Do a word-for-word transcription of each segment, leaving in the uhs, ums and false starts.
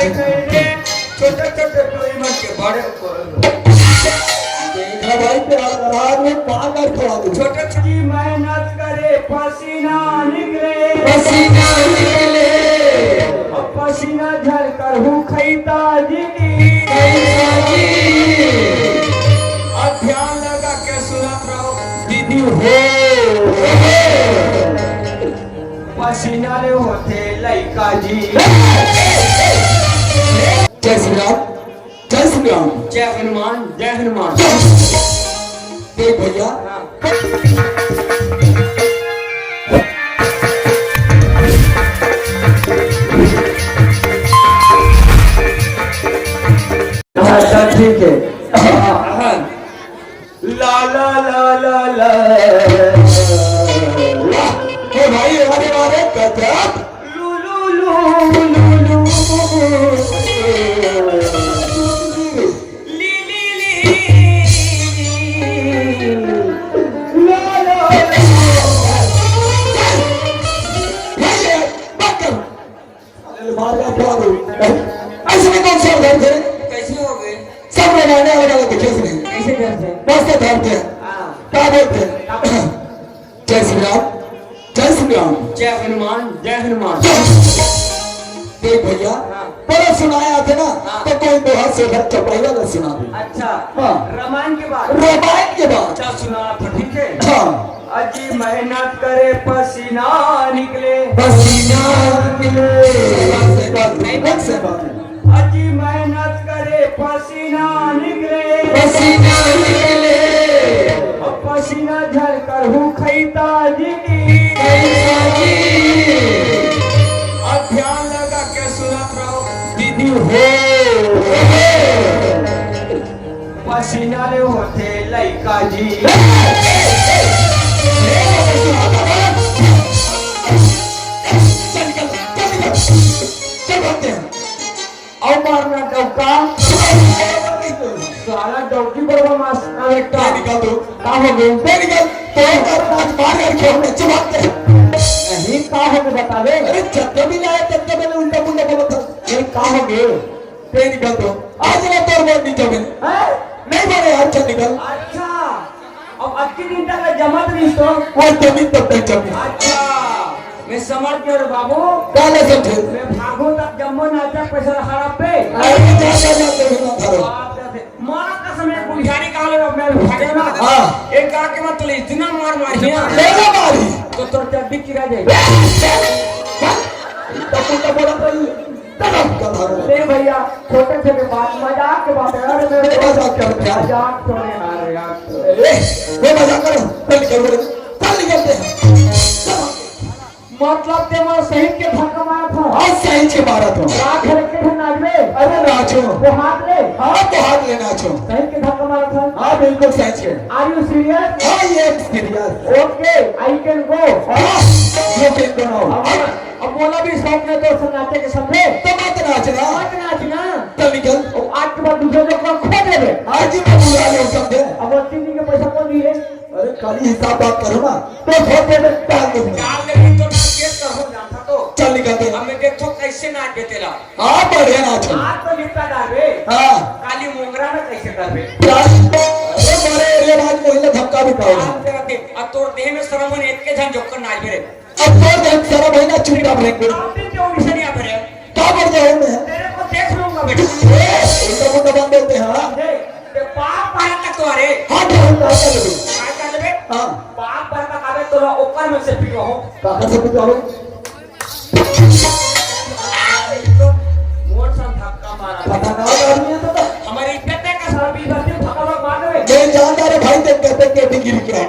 छोटे छोटे टोई मन के बड़े करो। देखा भाई, तेरा नाराज में पार कर खड़ा तू। छोटे छोटे मेहनत करे, पसीना निकले। पसीना निकले। अब पसीना झर कर हूँ खैता जी की। खैता जी। अब ध्यान लगा के सुनत रहो दीदी हो। पसीना ले होथे लइका जी। जय श्री राम, जय श्री राम। जय हनुमान, जय हनुमान। देख भैया। हाँ। अच्छा, ठीक है। हाँ। ला, ला, ला, ला, ला। ए भाई, अरे, अरे, गजब। लू, लू, लू, लू, लू। ली, ली, ली। ला, ला, ला। भाई, ये, मत कर। अरे, मार का क्या करूं? ऐसे में कौन सा उधर थे? कैसे हो गए? सब लोग आने वाले वाले दिखे से नहीं। कैसे घर से? मस्त धरते हैं। हाँ। क्या बोलते हैं? क्या बोलते हैं? जय श्री राम, जय श्री राम। जय हनुमान, जय हनुमान। देख भैया, हाँ। पहले सुनाया था ना, हाँ। तो कोई दोहा से भर चौपाई वाला सुना दे। अच्छा, हाँ। रामायण के बाद? रामायण के बाद। अच्छा, सुना तो ठीक है। हाँ। अजी मेहनत करे पसीना निकले। पसीना निकले। सही बात है, सही बात है। अजी मेहनत करे पसीना निकले। पसीना निकले। अब पसीना झर कर हूँ खैता जी की। खैता जी। अब ध्यान लगा के सुनत रहो दीदी हो। पसीना ले होथे लइका जी। चल निकल, चल निकल, चल भागते हैं। अउ मारना डौका। सारा डौकी बड़वा मास्टर बेटा। चल निकल तू। का हो गए? चल निकल। तो मार मार के हमने चबाते हैं। नहीं, का हो गए बता दे। अरे चक्कर भी लाया, चक्कर में उल्टा पुल्टा बोलत था। ये का हो गए? ते निकल तो। आज ना तोर मोर नी जमे। हैं? नहीं बने यार, चल निकल। अच्छा, अब अतके दिन तक जमत रहिस तो? वो जमीन तब तक जमीन। अच्छा, मैं समझ गया रे बाबू। काला समझे? मैं भागो तक जम्मो नाचा पैसा हड़प पे। अरे जा, जा, जा, तेरे ना धरो। बाप रे, मरत का समय गुलझारी कहाँ ले, मैं भागे ना। हाँ। एक गाँव के मैं तुले इतना मार मारी ना। ले ना मारी। तो तोर चड्डी चिरा जाए। तब तू तो बोलत रही। ले भैया, छोटे छोटे बात, मजाक के बात है। अरे मेरे ए, मजाक कर रहे हैं। मजाक छोड़े यार, यार। ए, वो मजाक करो, चल निकल बोले, चल निकलते हैं। मतलब ते मोर सही के धक्का मारत हो। हाँ, सही के मारत हो। रात भर के ठन नाचबे। अरे नाचो। वो हाथ ले। हाँ, तो हाथ ले नाचो। सही के धक्का मारत हो। हाँ, बिल्कुल सही के। Are you serious? हाँ, ये serious। Okay, I can go। हाँ, you can go now। अब अब मोला भी शौक नहीं तो नाचे के समझे। तो मत नाचना। मत नाचना। चल निकल। और आज के बाद दूसरे लोग को खो देबे। आज ही मैं बुला ले समझे। अब वो तीन दिन के पैसा कौन दिए? अरे खाली हिसाब बात करो ना। तो खो देबे, डाल दे। डाल दे तो नाच के कहो जाता तो। चल निकल दे। अब मैं देखो कैसे नाच दे तेरा। हाँ, बढ़िया नाच है। आज तो निपटा डाल रे। हाँ। काली मोंगरा में कैसे कर रे? अरे मारे एरिया में आज महिला धक्का भी पाओ। आज तेरा दे, अब तोर देह में शर्म होने एक के झन जोकर नाच रे। अब तो देख सारा महीना चुपचाप रहेंगे। आप भी क्यों इसे नहीं आप रहे? क्या बढ़ जाए मैं? तेरे को देख लूंगा बेटा। ए, उल्टा पुल्टा बात बोलते हैं, हाँ? ए, ते पाप आया का तो अरे। हाँ, क्या होता है, क्या बोलते? क्या कर लेबे? हाँ। पाप पर का काबे तो ला ऊपर में से पी रहो। काकर से पी रहो? मोर सा धक्का मारा। खतरनाक आदमी है तो। हमारी इज्जत है का सारा बीस बस्ती धक्का मार दे। मैं जानता रे भाई, देख कहते के डिग्री क्या है।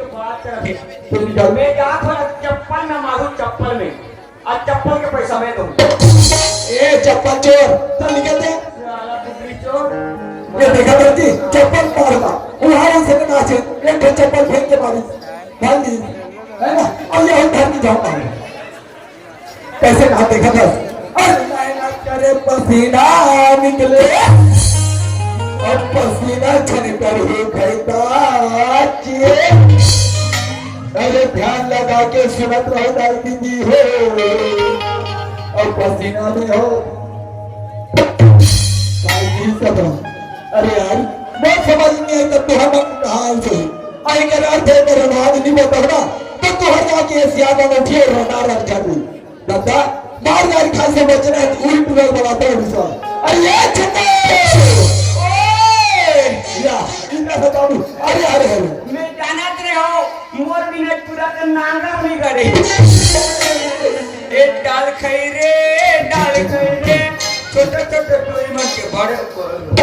बात कर। तू निकल। मैं जात हूँ चप्पल में मारू, चप्पल में। आज चप्पल के पैसा मैं दूँ। ए चप्पल चोर, चल निकल दे। साला बिजली चोर। ये देखा बेटी, चप्पल मारता। वहाँ से नाचे, एक ठो चप्पल फेंक के मारी। डाल दी। है ना? और ये हम घर में जाऊंगा। कैसे कहा देखा था? अरे मेहनत करे पसीना निकले, अब पसीना छन कर ही खैता। अरे ध्यान लगा के सुनत रहो दाई दीदी हो, अब पसीना में हो। भाई, ये सब है। अरे यार, मैं समझ नहीं आता, तुहर मन कहाँ है सही? आई कर अर्थ है, कर अनुवाद नहीं बता ना, तो तुहर जाके ये सियादा में उठिए, रटारट झाड़ू। दादा, मार गारी खाए से बचना है, तो उल्ट उलट बनाता है दूसरा। अरे ये चित्ते! ओए! या, इतना सा बाबू, अरे, अरे, अरे। मैं जानत रहे हो, मोर बिना पूरा का नांगा नहीं करे। ए डाल खई रे, डाल खई रे, छोटे छोटे टोरी मन के बड़े कर।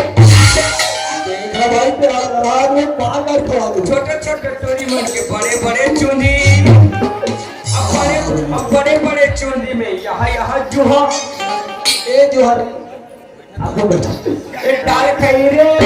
देखा भाई, तेरा रात में पागल खवा दे। छोटे छोटे टोरी मन के बड़े बड़े चुंदी। अब बड़े, अब बड़े बड़े चुंदी में यहाँ, यहाँ जुहा। ए जुहा रे। आगू बैठा। ए डाल खई रे।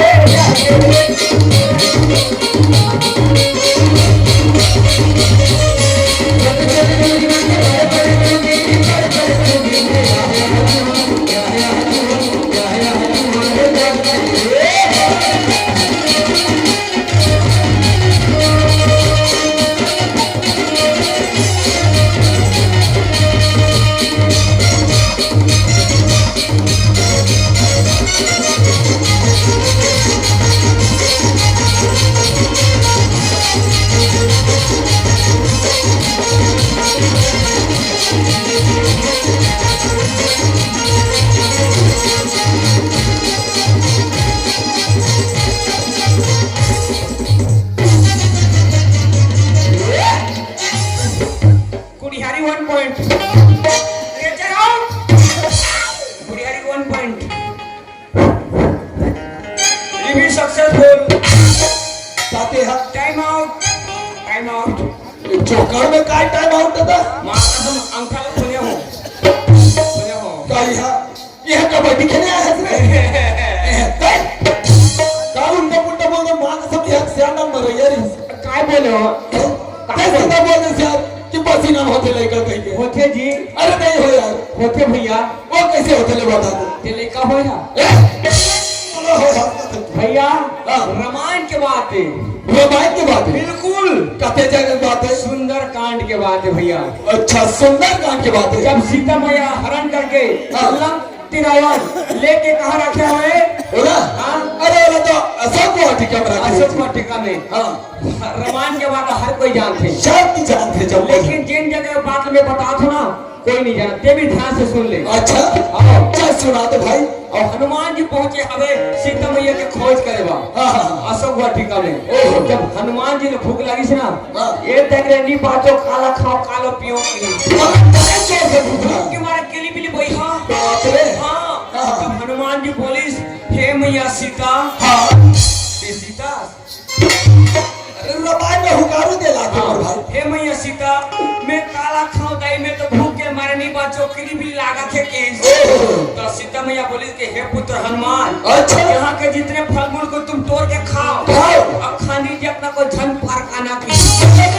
Gudhiyari one point. Catcher out. Gudhiyari one point. ये भी सक्सेसफुल। ताते हा। Time out. Time out. चोकर में काय टाइम आउट था? मार कसम अंकल सुने हो। सुने हो। काय हा? ये कबड्डी खेले आए हैं रे? ए, ए, का उल्टा पुल्टा बोल दे, माँ कसम, ये सियाना मर रही है रे। काय बोले हो? काय सीधा बोल दे यार कि पसीना होते लड़का कहीं के। होते जी। अरे नहीं हो यार। होते भैया। वो कैसे होते ले बता दे। ते लड़का हो या? ए, चलो हो यार। भैया, हाँ। रामायण के बात है। रामायण के बात है? बिल्कुल। कते जगह बात है? सुंदर कांड के बात है भैया। अच्छा, सुंदर कांड के बात है। जब सीता मैया हरण करके हाँ। लंक तिरावन लेके कहाँ रखे हुए? ओला? हाँ। अरे, ओला तो अशोक वाटिका में रखे अशोक हुए। वाटिका में। हाँ। रामायण के बात हर कोई जानते हैं। सब की जानते जब लेकिन जिन जगह बात में बता दो ना, कोई नहीं जाना, ते भी ध्यान से सुन ले। अच्छा? हाँ। चल सुना दे भाई। और हनुमान जी पहुंचे हवे सीता मैया के खोज करे बा। हाँ, हाँ, हाँ। अशोक वाटिका में। ओहो। जब हनुमान जी ने भूख लगी थी ना, हाँ। ये देख रहे, "नी बाचो, काला खाओ, कालो पियो।" हाँ, बड़े जोर से भूख लगा। के मारे केली बिली बई, हाँ। बाप रे। हाँ। हाँ। तब हनुमान जी बोलिस, "हे मैया सीता।" हाँ। "हे सीता।" अरे रबाई में हुकारू दे लाते हाँ। मोर भाई। "हे मैया सीता, मैं काला खाओ दाई, मैं तो भूख के मारे नी बाचो, केली बिली लागत है के।" ओहो। तो सीता मैया बोली कि हे पुत्र हनुमान, अच्छा। यहाँ के जितने फल मूल को तुम तोड़ के खाओ। खाओ। अब खानी जी अपना को झन फरकाना की।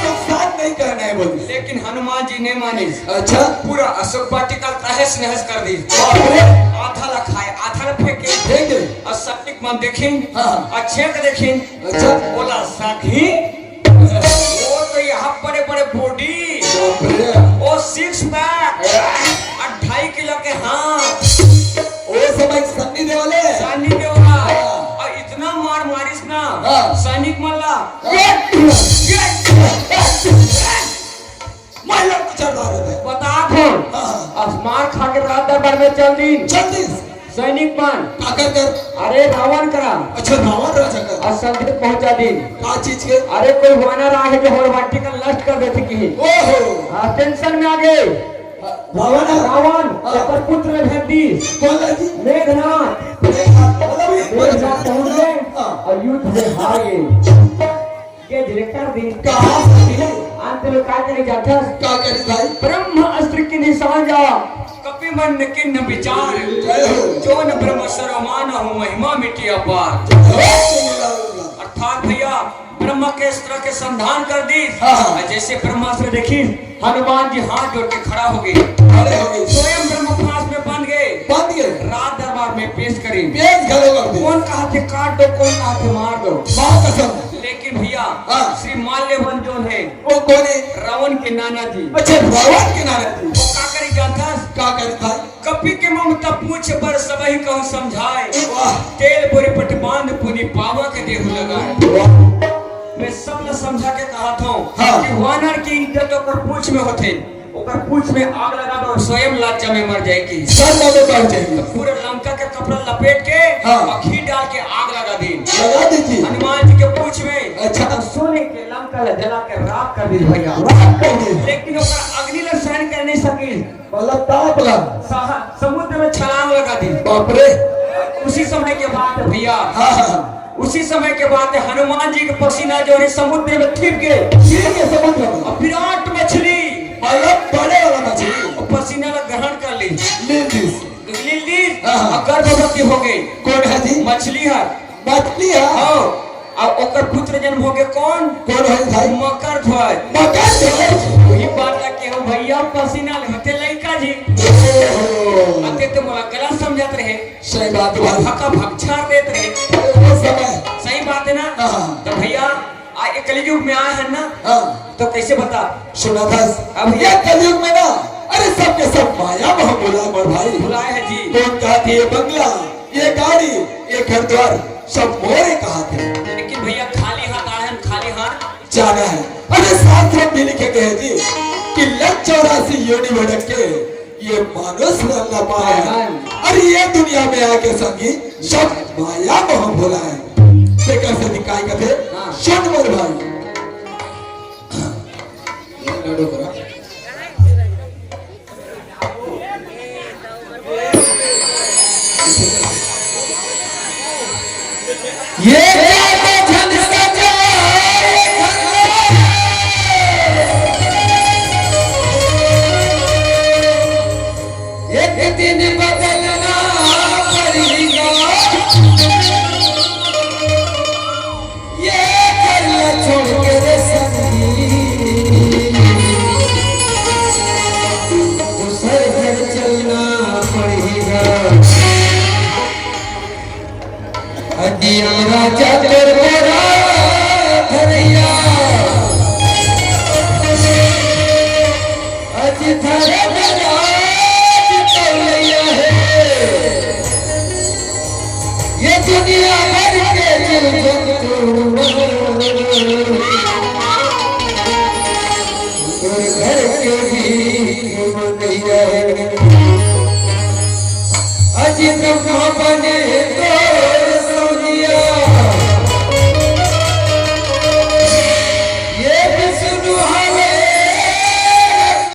नुकसान नहीं करना है बोली। लेकिन हनुमान जी ने मानी। अच्छा। पूरा अशोक वाटिका तहस नहस कर दी। बाप रे। आधा ला खाए, आधा ला फेंके। फेंक दे। और सटीक मन देखिन। हाँ। और छेक देखिन। अच्छा। बोला साखी। वो तो यहाँ बड़े बड़े बॉडी। बाप रे। वो सिक्स पैक। और ढाई किलो के हाथ। वो समय सन्नी देवल। सन्नी देवल। हाँ। और इतना मार मारिस ना। हाँ। सैनिक मन ला। हाँ। ये, ये, ये, ये। महिला विचारधारा है। बता कौन? हाँ। अब मार खा के राज दरबार में चल दी। चल दी। सैनिक मन। काकर कर? अरे रावण करा। अच्छा, रावण राजा कर। और संदेश पहुंचा दी। का चीज के? अरे कोई वानर आ है जो हमर वाटिका नष्ट कर देथे किही। ओहो। हाँ, टेंशन में आ गए। रावण है? रावण, हाँ। ओकर पुत्र भेज दी। कौन है जी? मेघनाथ। मेघनाथ, मतलब ये मेघनाथ पहुंच गए हाँ। और युद्ध में हार गए। के director भी कहाँ से मिले? अंत में का करे जाथस? का करे भाई? ब्रह्मास्त्र के निशान जा, कपि मंड किन्न विचार। जय हो। जो न ब्रह्म सर्वमानहु महिमा मिटी अपार। जय हो। अर्थात भैया, ब्रह्म के अस्त्र के संधान कर दी। हाँ, हाँ। और जैसे ब्रह्मास्त्र देखी, हनुमान जी हाथ जोड़ के खड़ा हो गए। खड़े हो गए। स्वयं ब्रह्मास्त्र में बंध गए। बंध गए। राज दरबार में पेश करी। पेश घलो कर दी। कौन कहा थे काट दो, कौन कहा थे मार दो। माँ कसम। लेकिन भैया, हाँ। श्री माल्यवन जोन हे, वो कोन हे? रावण के नाना जी। अच्छा, रावण के नाना जी। वो का करे जानथस? का करे भाई? कपि के ममता पूछ पर सबहि कहूँ समझाए। वाह। तेल बोरी पट बांध पुनि पावा के देहु लगाए। वाह। मैं सब ला समझा के कहत हँव हाँ। कि वानर के इज्जत ओकर पूछ में होथे। ओकर पूछ में आग लगा दो, स्वयं लज्जा में मर जाएगी। सब मर जाएगी। पूरा लंका के कपड़ा लपेट के हाँ। अखीर डाल के आग लगा दी। लगा दी थी। हनुमान जी के पूछ में अच्छा। तो सोने के लंका ला जला के राख कर दी भैया। राख कर दी। लेकिन ओकर अग्नि ला सहन कर नहीं सकी। मतलब ताप ला। सहा-, समुद्र में छलांग लगा दी। बाप रे। उसी समय के बात है भैया। हाँ, हाँ, हाँ। उसी समय के बात है, हनुमान जी के पसीना जो है समुद्र में छिप गए। छिप गए समुद्र में। और विराट मछली। मतलब बड़े वाला मछली। और पसीना ला ग्रहण कर ली। ले ली। ले ली। हाँ, हाँ। और गर्भवती हो गई। कोन हे जी? मछली हे। मछली हे। हाँ। और ओकर पुत्र जन्म हो गए कोन? कोन हे भाई? मकर ध्वज। मकर ध्वज। वही बात ला केहूँ भैया पसीना ले होते लइका जी। ओहो। अते तो मोला गलत समझत रहे। सही बात है भाई। भका भक छाड़ देत रहे। वो समय। सही बात है ना? हाँ, हाँ। तो भैया, आ, ये कलयुग में आए हैं ना? हाँ। तो कैसे बता? सुना था। अब ये कलयुग में ना, अरे सबके सब माया मोह भुलाए मोर भाई। भुलाए है जी। कौन कहा थे ये बंगला, ये गाड़ी, ये घर द्वार, सब मोरे कहा थे। लेकिन भैया खाली हाथ आए हैं, खाली हाथ। जाना है। अरे शास्त्र में भी लिखे गए हैं जी कि लख चौरासी योनि भटक के ये मानुष जन्म पाए हैं। हाँ। अरे ये दुनिया में आके संगी सब माया मोह भुलाए। तेकर से निकाय कथे, हाँ। सुन मोर भाई। ये लड्डू करा। ये क्या तो झंझट है, ये एक दिन बदलना पड़ेगा। ये घर छोड़ के रे संगी, दूसर घर चलना पड़ेगा। अजी हमरा चाकर बड़ा धरैया, अजी धर्म राज चलैया है। ये दुनिया भर के जीव जंतु तोर घर के भी मनैया है। अजी ब्रह्मा बने